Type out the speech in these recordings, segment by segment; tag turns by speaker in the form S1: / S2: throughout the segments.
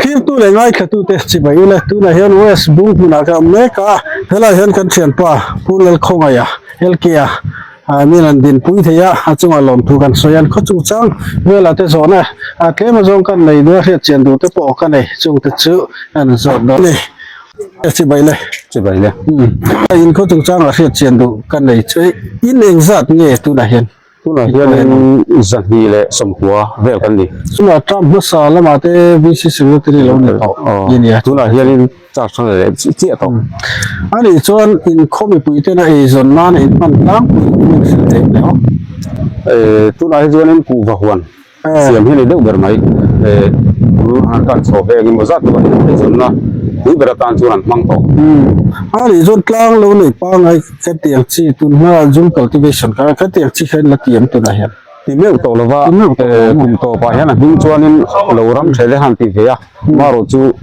S1: Thiltu leh ngaithlatute chibai ila tunah hian West Bung hmunah ka awm mek a, helaiah hian kan thianpa Pu Lalkhawngaia LK-a min an dinpui thei a, a chungah lawmthu kan sawi a, an khaw chungchang velah te zawhna tlem azawng kan nei duh a, hriat chian duh te pawh ka nei, chungte chu an zawt dawn a ni. Chibai le.
S2: Chibai le.
S1: In khaw chungchangah hriat chian duh ka nei chu in engzat nge tunah hian?
S2: Tunah hianin 290 vel kan ni.
S1: Tunah term hmasa lamah te VC Secretary lo ni tawh i nia.
S2: Tunah hianin charge thang leh chiah tawh.
S1: A nih chuan inkhawm mipui tena eizawn nan in hman tlangpui in inhrilh thei hle awm.
S2: Tunah hi chuanin kuhva huan siam hi a ni deuh ber mai. Bul han tan chho ve eng emaw zat chu an eizawnna pui ber atan chuan an hmang tawh.
S1: A nih chuan tlang lo nei pangngai ka ti ang chi tun hma zoom cultivation kha ka ti ang chi kha in la ti em tunah hian.
S2: Ti meuh tawh lova kum tawpah hian a hming chuanin lo ram ṭhe le han ti ve a, marawh chu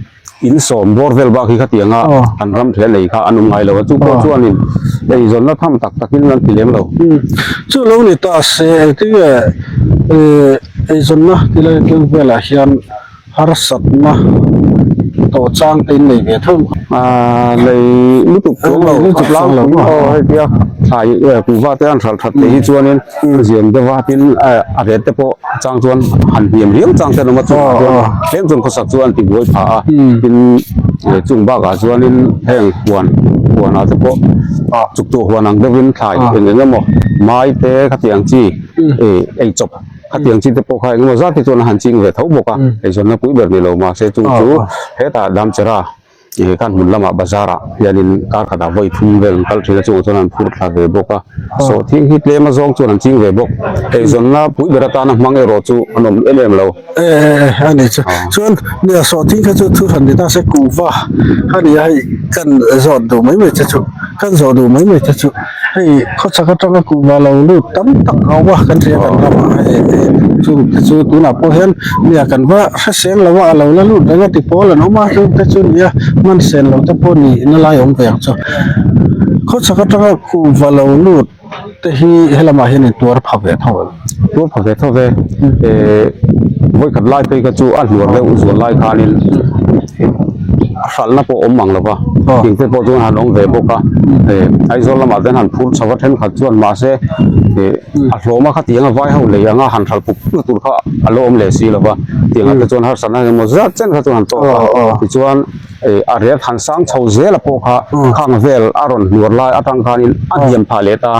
S2: In sawm bawr vel bak hi khatianga an ram hle lei kha an awm ngai lo a, chu pawh chuanin eizawnna tham tak takin an ti lem lo.
S1: Chu lo ni ta se engtinge eizawnna ti lai tleng velah hian harsatna tawh chang te in nei ve tho ang.
S2: Nei lutuk chuang lo, a tlangpui aw hetia thlai kuhva te an hralh that te hi chuanin zian deuh a tin a ret te pawh chang chuan han hniam riau chang te an awm a chungah chuan tlem chuan khawsak chu an ti buai phah a tin chung bakah chuanin heng huan huanah te pawh chuk tuah huan ang deuhin thlai eng eng emaw mai te khatiang chi ei chawp khatiang chi te pawh kha engemaw zat te chuan a han ching ve tho bawk a eizawnna pui ber ni lo mahse chung chu hetah Damchera Ih khan hmun lamah bazar ah hianin kar khatah vawi thum vel an kal thin a chungah chuan an phur thla ve bawk a sawhthing hi tlem azawng chuan an ching ve bawk eizawnna pui ber atana hmang erawh chu an awm em em lo.
S1: E e a ni chu chuan nia sawhthing kha chu thu hran ni ta se kuhva a ni a hei kan zawt duh mai mai che chu kan zawh duh mai mai che chu hei khawchhak atanga kuhva lo lut tam tak a awm a kan hria kan ramah hei chung te chu tunah pawh hian Nia kan va hre seng lo a, a lo la lut reng a ti pawl an awm a, chu te chu nia hman sen lo te pawh ni na lai awm ve ang chu. Khawchhak atanga kuhva lo lut te hi helamah hian in tuar pha ve tho em?
S2: Tuar pha ve tho ve, eh vawikhat lai phei kha chu a hluar deuh zual lai khanin a hralhna pawh awm ang lo va, thing te pawh chuan han awm ve bawk a, eh Aizawl lamah te han phur chho a thenkhat chuan mahse eh A hlawm a khatiang a vai ho lei anga han hral pup pup na tur kha a lo awm leh si lo va, tiang ah te chuan harsatna eng emaw zat chen kha chuan han tawk a, tichuan ih a rel han sang chho zel a pawh kha khang vel a rawn hnuar lai atang khanin a hniam phah leh ta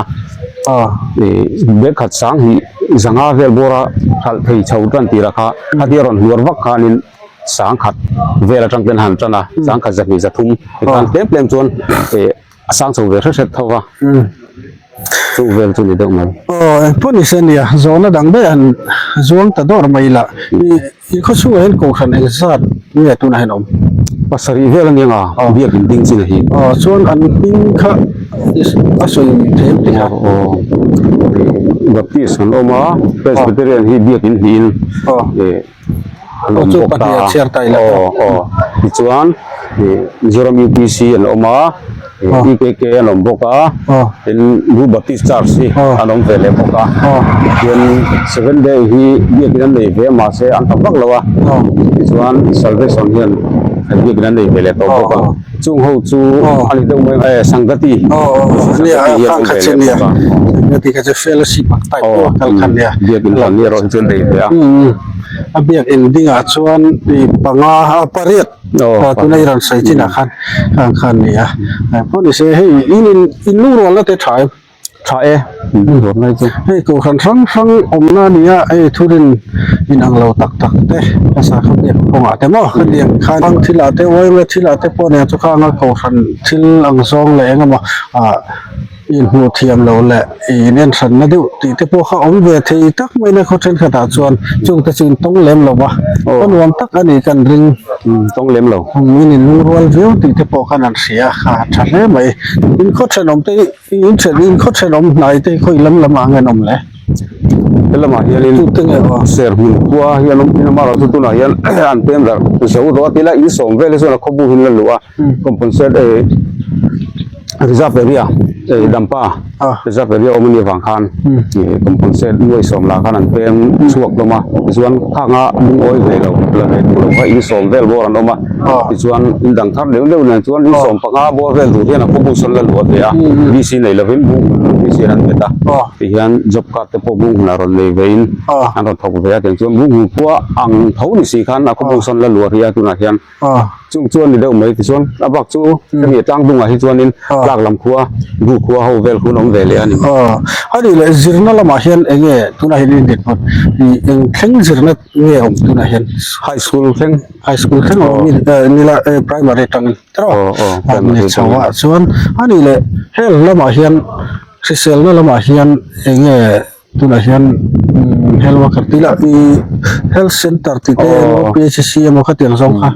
S2: a, ih bag khat sang hnih zanga vel bawra hralh thei chho tan tirah kha khatia rawn hnuar vak khanin sang khat vel atang ten han tan a, sang khat zahnih zathum tikhan tlem tlem chuan ih A sang chho ve hret hret tho va, chu vel chu ni deuh mai.
S1: Aw engpawh ni se nia, zawhna dang daih han zuang ta dawr mai la, i khaw chhungah hian kohhran engzat nge tunah hian awm?
S2: Pasarih vel a nia nga, biak in ding chin a hi.
S1: Aw chuan an hming kha a sawi thei em tih kha?
S2: Aw Baptist an awm a, Presbyterian hi biak in hnihin an awm bawk ta a, aw aw tichuan Mizoram UPC an awm a, EKK an awm bawk a, tin New Baptist Church hi an awm ve leh bawk a, tichuan Seventh Day hi biakin an nei ve a mahse an tam vak lo a, tichuan Salvation hian biakin an nei ve leh tawh bawk a, chung ho chu a ni deuh mai e Sangati Sangati hi an awm ve leh bawk a, aw biakin an ni erawh hi chu an nei ve a.
S1: A biak eng dingah chuan i panga a pariat tuna i rawn sawi chinah khan khang khan a ni a pawh ni se hei in in in lungrualna te tha em
S2: tha e lungrualna hi chu
S1: hei kohhran hrang hrang awmna a ni a hei thurin inang lo tak tak te hmasa kha biak kawngah te maw khatiang khan ang thilah te uaima thilah te pawh nen chu khanga kohhran thil ang zawng leh eng emaw ah Inhmuh thiam lo leh inenhranna deuh tih te pawh kha awm ve thei tak mai na khaw thenkhatah chuan chungte chu in tawng lem lo va, khaw nuam tak a ni kan ring.
S2: Tawng lem lo.
S1: In inlungrual viau tih te pawh khan an hria kha a tha hle mai. In khaw thenawm te hi in then in khaw thenawm hnai te hi khawi lam lamah ang en awm le?
S2: He lamah hianin
S1: Tute nge aw?
S2: Serhmun khua hi an awm thin a, amaherawhchu tunah hian an pem darh zo tawh a, tila in sawm vel hi chuan a khawbu hi an la luh a, compensate reserve area. Dampa reserve area awm a nih avang khan compensate nuai sawm lah khan an peng chhuak hlawm a tichuan khanga lungawi ve lo la ve duh lo kha in sawm vel bawr an awm a tichuan in dang thar deuh deuh nen chuan in sawm panga bawr vel tur hian a khawpui sawn la luah ve a VC nei lovin VC an bet a tihian job card te pawh bung hunah rawn nei ve in an rawn thawk ve a tiang chuan bung hun khua ang tho ni si khan a khawpui sawn la luah rih a tunah hian. Chung chu a ni deuh mai tichuan a bak chu hemi tlang dungah hi chuanin tlak lam khua bu khua ho vel khu an awm ve leh a ni.
S1: A nih leh zirna lamah hian eng nge tunah hian in dinhmun ih eng thleng zirna nge awm tunah hian?
S2: High school thleng.
S1: High school thleng a awm nila primary atangin tiraw? Ni chho ah chuan a nih leh heng lamah hian hriselna lamah hian eng nge Tunah hian health worker tih lah hi health center tih te emaw PHC emaw khatiang zawng kha.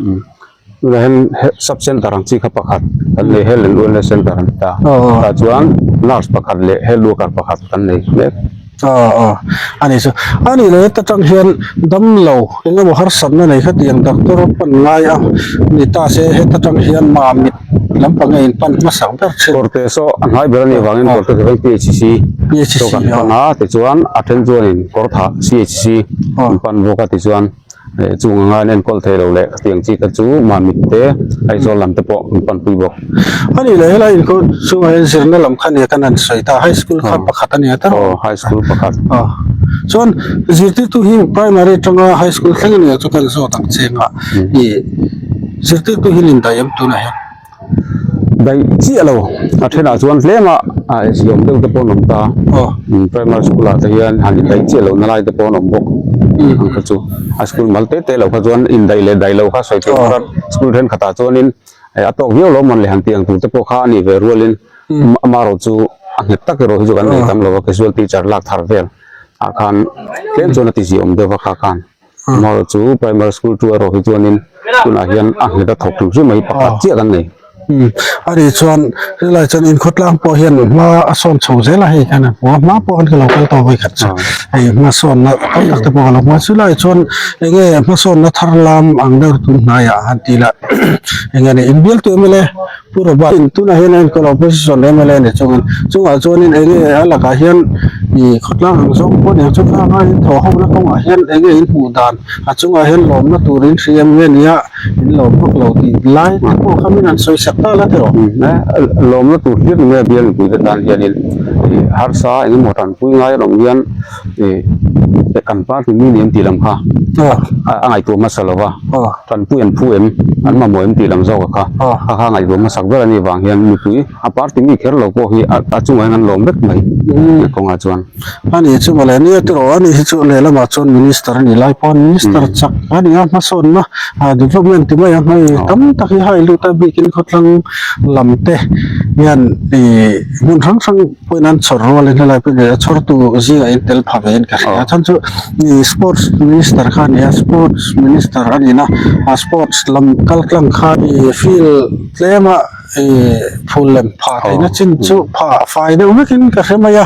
S2: Tunah hian sub center ang chi kha pakhat kan nei health and wellness center an ti ta. Tah chuan nurse pakhat leh health worker pakhat kan nei mek.
S1: Aw aw a ni chu. A nih leh heta tang hian damlo eng emaw harsatna nei khatiang doctor pan ngai a ni ta se heta tang hian mamit Lampang a inpan hmasak ber thin.
S2: Kawrte saw a hnai ber a nih avangin kawrte chu hian PHC chu kan pan a tichuan a then chuanin kawrtha CHC an pan bawk a tichuan chung anga an enkawl thei lo leh tiang chi te chu Mamit te Aizawl lam te pawh an panpui bawk.
S1: A nih leh helai inkawl chungah hian zirna lam kha nia kan han sawi ta high school kha pakhat a nia ta rawh.
S2: Aw high school pakhat.
S1: Aw chuan zirtirtu hi primary atanga high school thleng a nia chu kan zawt ang cheng a ih. Zirtirtu hi lim daih em tunah hian?
S2: Daih chiah lo, a thenah chuan tlem a a ziawm deuh te pawh an awm ta. Primary school ah te hian han indaih chiah loh na lai te pawh an awm bawk ang kha chu. A school mal te te lo kha chuan indaih leh daih lo kha sawi theih tur a school thenkhatah chuanin a tawk viau lo mawn leh han tih ang tur te pawh kha a nih ve rualin amaherawh chu a nghet tak erawh hi chu kan nei tam lo a casual teacher lak thar vel ah khan tlem chuan a ti ziawm deuh a kha khan. Amaherawh chu primary school chu erawh hi chuanin tunah hian a nghet a thawk hrim hrim mai pakhat chiah kan nei.
S1: A nih chuan helai chuan inkhawtlang pawh hian hma a sawn chho zel a hei kan a hmu a hma pawh khan ka lo kal tawh vawi khat chu hei hmasawnna tam tak te pawh ka lo hmu a chulai chuan enge hmasawnna thar lam ang deuh tun hnaiah han tih lah enge ni inbialtu mla Pu Robert in tunah hian a enkawl opposition mla ni chungin chungah chuanin enge a lakah hian ih khawtlang ang zawng pawh aniang chu khanga in thawh ho na kawngah hian enge in hmuh dan a chungah hian lawmna tur in hria em nge nia in lawm vak lo tih lai te pawh kha min han sawi sak ta la tiraw.
S2: Lawmna tur hlir nge bial mipui te tan hianin ih harsa engemaw tanpui ngai an awm hian ih kan party mi ni em tih lam kha a ngaihtuah hmasa lo va. Tanpui an phu em? An mamawh em tih lam zawk a kha. Kha kha ngaihtuah hmasak ber a nih vang hian mipui a party mi kher lo pawh hi a chungah hian an lawm vek mai kawngah chuan.
S1: A nih chu mawle nia tiraw a nih hi chu lehlamah chuan minister a nih lai pawh minister chak a ni a hmasawnna development ti mai ang hei tam tak hi hai lut a bikin khawtlang lam te hian ih hmun hrang hrang pawhin an chhawr rualin helai pawh a chhawrtu zingah in tel pha ve in ka hria a chhan chu ih sports minister kha a ni a sports minister a nihna a sports lam kal tlang kha ih field tlem a ih phul lem pha theihna chin chu pha fai deuh vekin ka hre mai a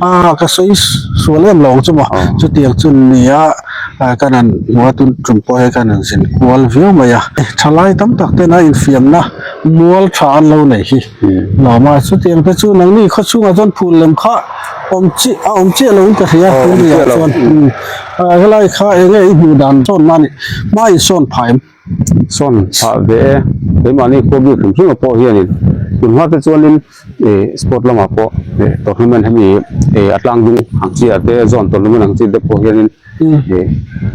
S1: ah ka sawi sual em lo ang chu maw chutiang chu ni a ah kan han hmu a tun tum pawh hi kan han zin kual viau mai a thalai tam tak ten a infiamna mual tha an lo nei hi. Lawma chutiang te chu nangni khaw chhungah chuan phul lem kha awm chi a awm chiah lo in ka hria tuni ah chuan helai kha enge i hmuh dan sawn na ni hma in sawn phah em?
S2: Sawn phah ve e keimahni khua bik hrim hrim ah pawh hianin tun hma te chuanin ih sport lamah pawh ih tournament hemi ih a tlang dung ang chi ah te zone tournament ang chi te pawh hianin ih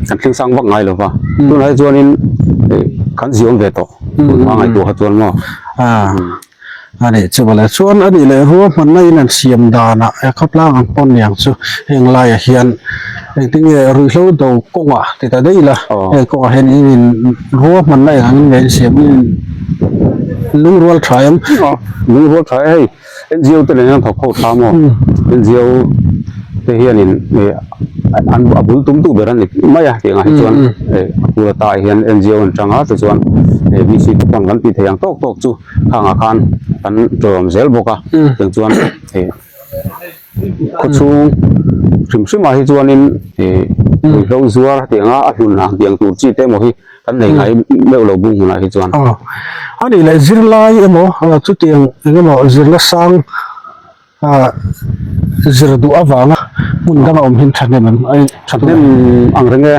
S2: kan thleng sang vak ngai lo va tunah hi chuanin ih kan ziawm ve tawh tun hma ngaihtuah kha chuan maw.
S1: A nih chu mawle chuan a nih leh ruahmanna in an siam danah he khawtlang ang pawn niang chu heng laiah hian engtinge ruihhlo do kawngah ti ta daih ila heng kawngah hian in in ruahmanna eng angin nge in siam in lungrual tha em.
S2: Lungrual tha e hei. NGO te nen hian thawk ho tha maw? NGO te hianin ih an a bul tum tu ber a ni mai a tih ang ah hi chuan ih a kul ata hian NGO an tang a tichuan ih VC te pawn kan tih theih ang tawk tawk chu khang ah khan kan tawm zel bawk a tiang chuan ih khawchhung hrim hrim ah hi chuanin ih ruihhlo zuar tih ang a a hlun ang tih ang tur chi te emaw hi. Kan nei ngai meuh lo bung hunah hi chuan.
S1: Aw, a nih leh zirlai emaw chutiang eng emaw zirna sang. Zir duh avanga hmun danga awm hin thahnem an ai
S2: thahnem ang reng e.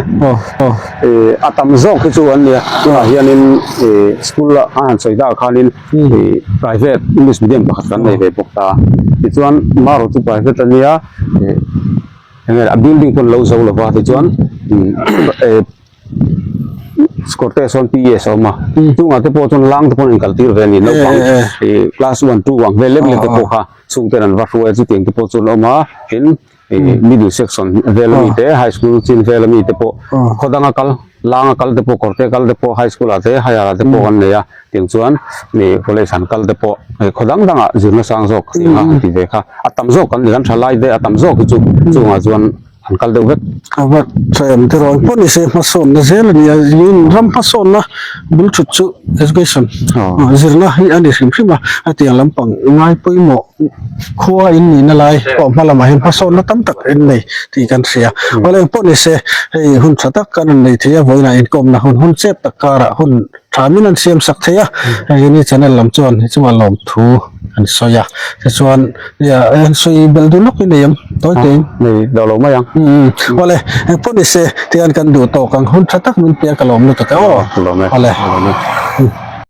S2: A tam zawk hi chu an nia tunah hianin school a han sawi dah khanin private english medium pakhat kan nei ve bawk ta tichuan marawh chu private a nia enge a building pawh an lo zo lova tichuan Scorte sawn PES a awm a chungah te pawh chuan lang te pawh an inkal tir ve a ni naupang ih class one two ang vel lek lek te pawh kha chhungten an va hruai a chutiang te pawh chu an awm a tin ih middle section vel ami te high school chin vel ami te pawh khaw danga kal langa kal te pawh kawrte kal te pawh high school ah te higher ah te pawh an nei a tiang chuan ih college an kal te pawh khaw dang dangah zirna sang zawk tiang a ti ve kha a tam zawk kan ni kan thalai te a tam zawk hi chu chungah chuan an kal deuh vek.
S1: A va tha em te rawn pawh ni se hmasawnna zel a ni a, in ram hmasawnna bul thut chu education zirna hi a ni hrim hrim a, a tiang lampang ngai pawimawh khua in nihna lai pawh hma lamah hian hmasawnna tam tak in nei tih kan hria. Awle eng pawh ni se hei hun tha tak kan rawn nei thei a, vawiinah inkawmna hun hun chep tak karah hun tha min an siam sak thei a, hei ni channel lam chuan hi chungah lawmthu an sawi a, tichuan nia an sawi belh duh lawk i nei ang tawi tein.
S2: Nei deuh lo mai ang.
S1: Umm awle eng pawh ni se tihian kan duh tawk ang hun tha tak min pek a lawm lutuk e aw.
S2: Ka lawm e.
S1: Awle.
S2: Ka lawm e.